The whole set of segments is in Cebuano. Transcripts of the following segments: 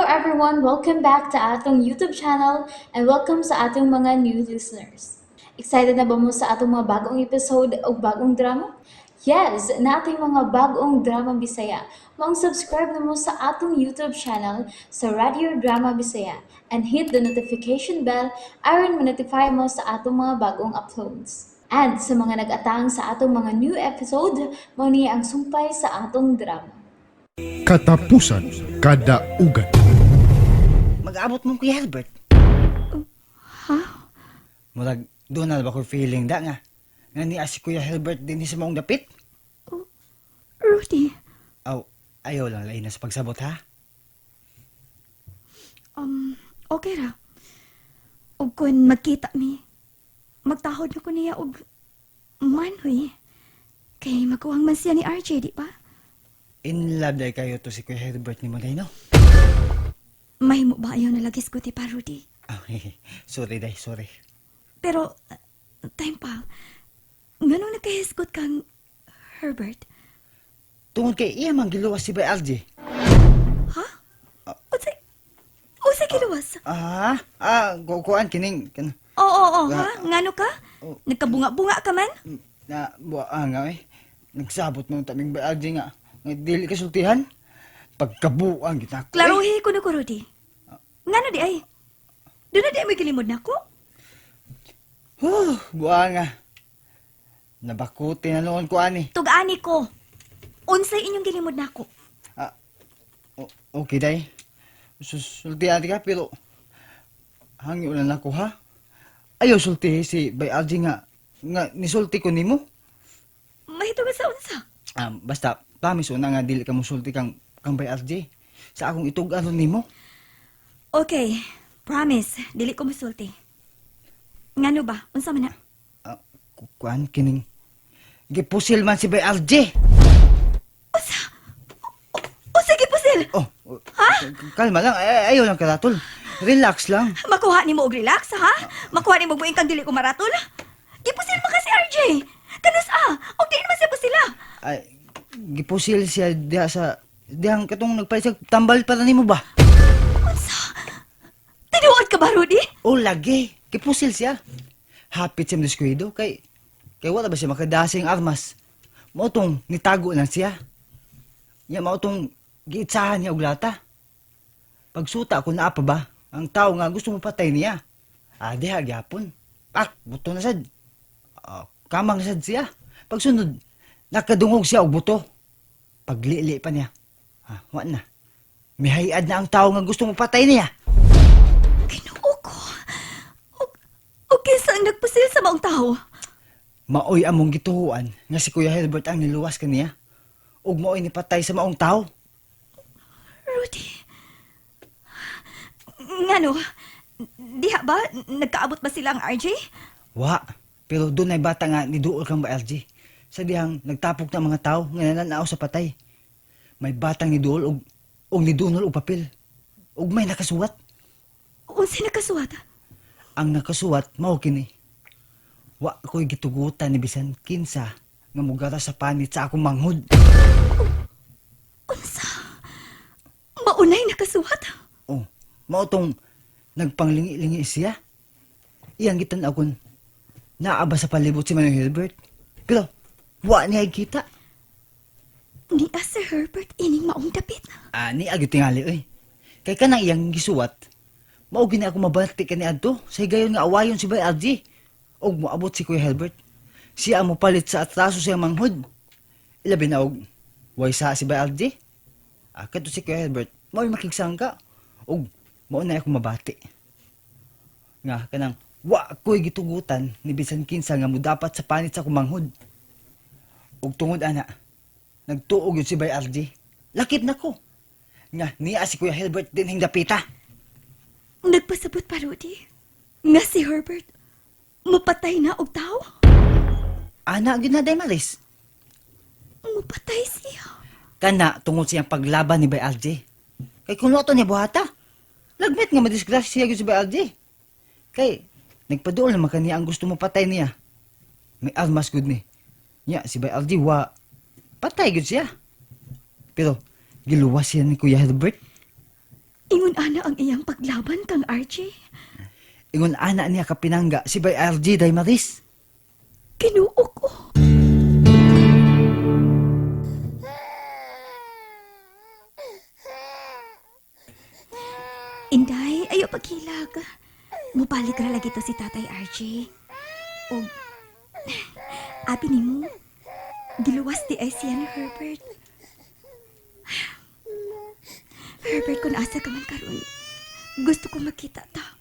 Everyone! Welcome back to atong YouTube channel and welcome sa atong mga new listeners. Excited na ba mo sa atong mga bagong episode o bagong drama? Yes! Naa tay mga bagong drama Bisaya. Maong subscribe na mo sa atong YouTube channel sa Radio Drama Bisaya and hit the notification bell aron ma-notify mo sa atong mga bagong uploads. And sa mga nag-atang sa atong mga new episode, mao ni ang sumpay sa atong drama. Katapusan Kadaugan. Mag-abot mo, Kuya Herbert. Ha? Murag, doon na ba ko feeling da nga? Nga ni si Kuya Herbert din sa maong dapit? Rudy, Aw, ayaw lang lain na sa pagsabot, ha? Okay ra. Og kun magkita mi, magtahod na ko niya og manhoy. Kay makuhang man siya ni RJ, di ba? In love day kayo to si Kuya Herbert ni mo, day, no? Mahimo ba ayaw na lagi ti pa, Rudy? Ah, sorry day, sorry. Pero, time pa, nganong nakahisgot kang Herbert? Tungod kay iya man giluwas si Bay RJ. Ha? Unsay giluwas? Ah, kukuan kining kan Oo, ha? Ngano ka? Oh. Nagkabunga-bunga ka man? Na buwa nga eh. Nagsabot mo taming Bay RJ nga. Nga dili ka sultihan. Pagkabuang kita ko. Eh. Klaruhi ko na ko, Rudy. Ngano di ay? Doon na di ay may gilimod na ko? Huh, buwa nga. Nabakuti na noon ko ani. Tug-ani ko. Unsay inyong gilimod nako? Ah, okay day. Sultihan ka pero hangyo lang ako, ha. Ayaw sultihi si Bay RJ nga nga nisulti ko nimo. Mahitungod sa unsa? Ah, basta promise una nga dili ka mosulti kang Bay RJ sa akong itug-anon nimo. Okay, promise, dili ko musulti. Ngano ba? Unsa man na? Ah, kuan kining gipusil man si Bay RJ. Unsa? Unsa gipusil? Oh, ha? Kalma lang. Ay, ayaw lang karatol. Relax lang. Makuha nimo og relax, ha? Makuha nimo buing kang dili ko maratol? Gipusil man ka si RJ. Kanus ah, og di naman siya pusila. Ay, gipusil siya diha sa dihang katong nagpalit siya tambal para nimo ba? Unsa? Tinuod ka ba, Rudy? O lagi, gipusil siya. Hapit siya deskuido kay kay wala ba siya makadasing armas. Mao tong nitago lang siya. Ya mao tong giitsahan niya og lata. Pagsuta kung naa pa ba ang tao nga gusto mo patay niya. Ah, diha gyapon. Pak, buto na sad. Ah, kamang na sad siya. Pagsunod, nakadungog siya og buto. Paglili pa niya. Ah, wa na. Mihayad na ang tao nga gusto mo patay niya. Ginoo ko. Og kinsa ang nagpusil sa maong tao? Maoy among gituhuan nga si Kuya Herbert ang niluwas kaniya. Ug maoy nipatay sa maong tao. Rudy. Ngano? Diha ba? Nagkaabot ba sila ang RJ? Wa, pero doon ay bata nga niduol kang ba LG. Sa dihang nagtapok na mga tao nga nananaw sa patay. May batang niduol og nidunol og papel. Ug may nakasuwat. Unsay nakasuwat? Ang nakasuwat mao kini. Wa ko'y gitugutan ni bisan kinsa nga mugara sa panit sa akong manghod. Unsa? Maunay nakasuwat? Oh, mao tong nagpanglingi-lingi siya. Iyang gitan-aw kun naa ba sa palibot si Manong Hilbert. Pero wa niya kita. Niya si Herbert ining maong dapit. Ah, ni gyud tingali oy. Kay kanang iyang gisuwat, mao gini ako mabati kani adto sa higayon nga awayon si Bay RJ. Og moabot si Kuya Hilbert. Siya ang mopalit sa atraso sa iyang manghod. Ilabi na og way sa si Bay RJ. Ah, kadto si Kuya Hilbert, mao'y makigsangka. Og mao na ako mabati. Nga kanang wa ko'y gitugutan ni bisan kinsa nga modapat sa panit sa kumanghod. Og tungod ana, nagtuog yun si Bay RJ. Lakip na ko. Nga niya si Kuya Hilbert dinhing dapita. Nagpasabot pa, Rudy. Nga si Herbert, mupatay na og tao. Ana gyud na day Maris. Mupatay siya. Kana tungod siyang paglaban ni Bay RJ. Kay kung to niya buhata, lagmit nga madisgrasya siya gyud si Bay RJ. Kay nagpaduol naman kaniya ang gusto mo patay niya. May armas gud ni. Nya si Bay RJ wa patay gyud siya. Pero giluwas siya ni Kuya Herbert. Ingon ana ang iyang paglaban kang RJ. Ingon ana niya kapinangga si Bay RJ day Maris. Kinuo ko. Inday, ayo paghilag. Mubalik ra lagi to si Tatay RJ. Og abi nimo, giluwas di ay siya ni Herbert. Herbert, kung asa ka man karon, gusto ko makita ta.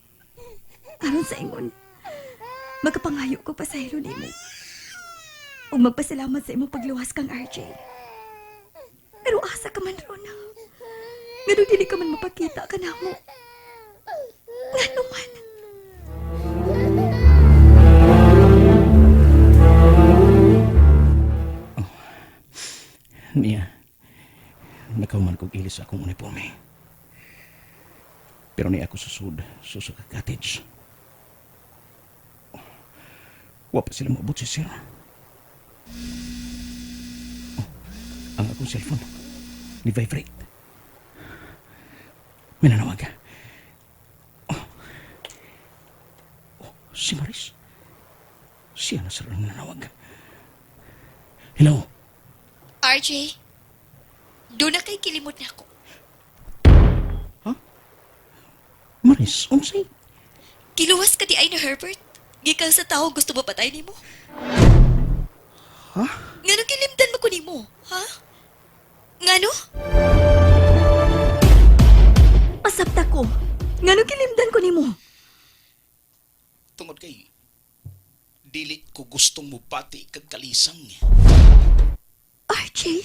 Aron sa ingon, magapangayo ko pasaylo nimo. Ug magpasalamat sa imong pagluwas kang RJ. Pero asa ka man ron ha? Ngano dili ka man mapakita ka namo? Ngano man? Mia, nakahuman kog ilis sa akong uniforme. Pero ni ako susud, susa ka cottage. Wa pa sila maabot si sir. Oh, ang akong cellphone ni vibrate. May nanawag. Oh, oh, si Maris. Siya na sir ang nanawag. Hello. RJ, doon na kay kilimot na ako. Maris, unsay? Giluwas ka di ay ni Herbert. Gikan sa tao gusto mo patay nimo. Ha? Ngano kilimdan mo ko nimo? Ha? Ngano? Pasabta ko. Ngano kilimdan ko nimo? Tungod kay dili ko gustong mupati kag kalisang. RJ?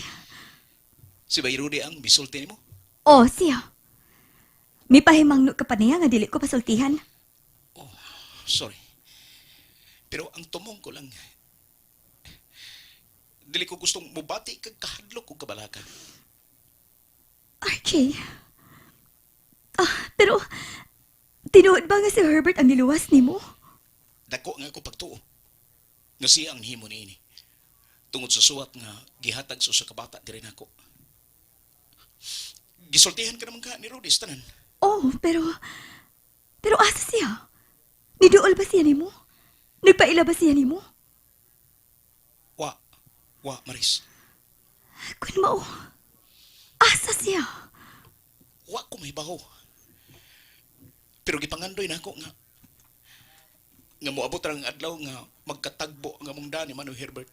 Si Bay Rudy ang misulti nimo. Oh, siya. May pahimangno ka pa niya nga dili ko pasultihan. Oh, sorry. Pero ang tumong ko lang, dili ko gustong mubati kag kahadlok og kabalaka. RJ. Ah, pero tinuod ba nga si Herbert ang niluwas nimo? Dako nga ako pagtuo. Nga siya ang himo niini. Tungod sa suwat nga gihatag sa usa ka bata diri nako. Gisultihan ka naman ka ni Rudy sa tanan. Oh, pero pero asa siya? Niduol ba siya nimo? Nagpaila ba siya nimo? Wa, wa Maris. Kun mao. Asa siya? Wa ko mahibaw. Pero gipangandoy na ako nga nga moabot ra ang adlaw nga magkatagbo ang among dani Manoy Herbert.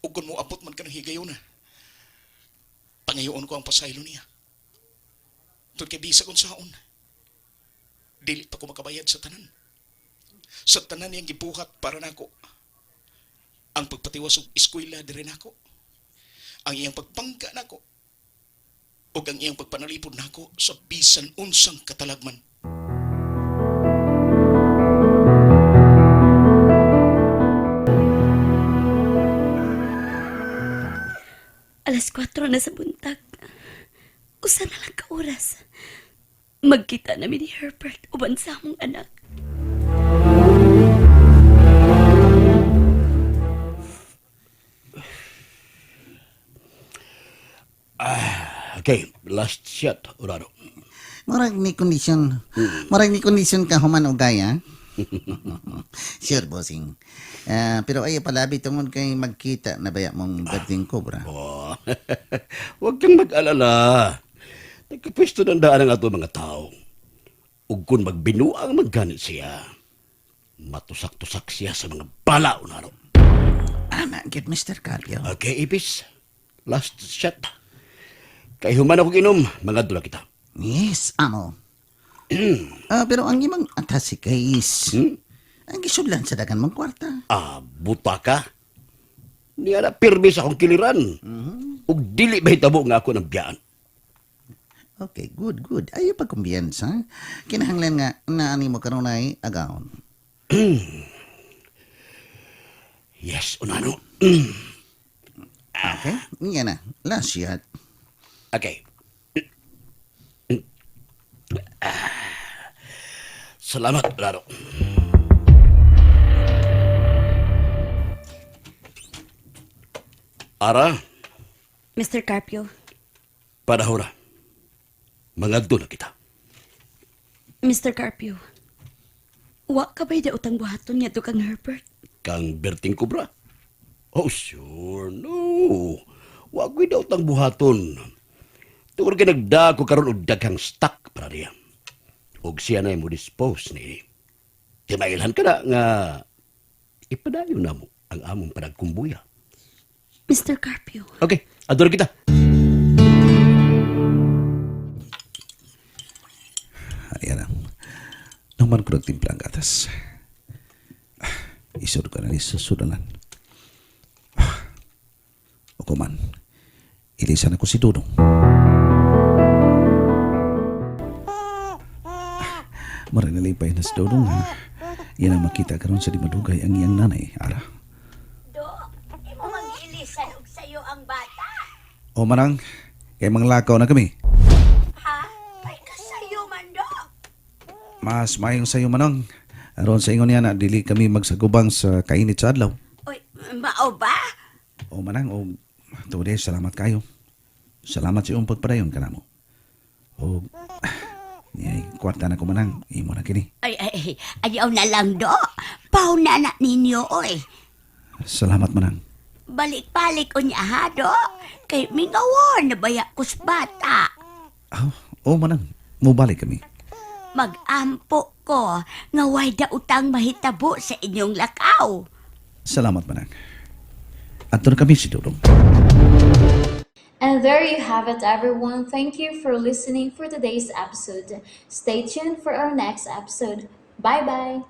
Ug kun moabot man kanang higayuna, pangayoon ko ang pasaylo niya. Tungod kay bisag unsaon, dili pa ko makabayad sa tanan. Sa tanan niyang gibuhat para nako. Ang pagpatiwas og eskwela diri nako. Ang iyang pagpangka nako ug ang iyang pagpanalipod nako sa bisan unsang katalagman. Alas 4 na sa buntag. Usa na lang ka oras. Magkita nami ni Herbert uban sa among anak. Okay, last shot, Urano. Murag ni kondisyon. Murag ni kondisyon ka human og gaya. Sure, bossing. Ah, pero ay palabi tungod kay magkita na baya mong birthday cobra. Oh. Huwag kang mag-alala. Nagkapwesto ng daan ang ato mga tao. Ug kung magbinuang magganit siya, matusak-tusak siya sa mga bala, Unaro. Ana, get Mr. Carpio. Okay, Ipis. Last shot. Kay human ako ginom, mga dula kita. Yes, amo. Ah, pero ang imong atasi kay is Hmm? ang gisudlan sa dagan mong kwarta. Ah, buta ka. Niya na pirmi sa akong kiliran. Ug dili ba hitabo nga ako ng biyaan. Okay, good, good. Ayo pagkumbiyansa. Kinahanglan nga naani mo kanunay agawon. Yes, Unano. Okay? Yan na. Last shot. Okay. Salamat, Laro. Ara, Mr. Carpio, panahon na. Mangadto na kita. Mr. Carpio, wa ka ba'y daotang buhaton nga kang Herbert? Kang Berting Cobra. Oh, sure, no. Wa ko'y daotang buhaton. Tungod kay nagdako karon og daghang stock para niya. Og siya na mo dispose ni. Timailhan ka na nga ipadayon na mo ang among panagkumbuya. Mr. Carpio, Okay, adoro kita. Ayan na. Naman ko nagtimpla ang gatas. Ah, Isod ko na ni sa sudalan. O kuman, ilisan ako si Dudong. Marinalipay na si Dudong ha. Yan ang makita karon sa di madugay ang iyang nanay, Ara. Do, imo mag-ilisan og sayo ang bata. O manang, kay manglakaw na kami. Ha? Ay kasayo man do. Mas mayong sayo manang. Aron sa ingon niya na dili kami magsagubang sa kainit sa adlaw. Oy, mao ba? O manang, o tuod salamat kayo. Salamat sa iyong pagpadayon kanamo. O, niyay, kwarta na ko manang, imo na kini. Ay, ay, ay, ayaw na lang do. Pauna na ninyo oy. Salamat manang. Balik-balik unya ha do. Kay mingawon na baya kus bata. Oh, o manang, mubalik kami. Magampo ko nga way daotang mahitabo sa inyong lakaw. Salamat manang. Adto na kami si Dudong. And there you have it, everyone. Thank you for listening for today's episode. Stay tuned for our next episode. Bye bye.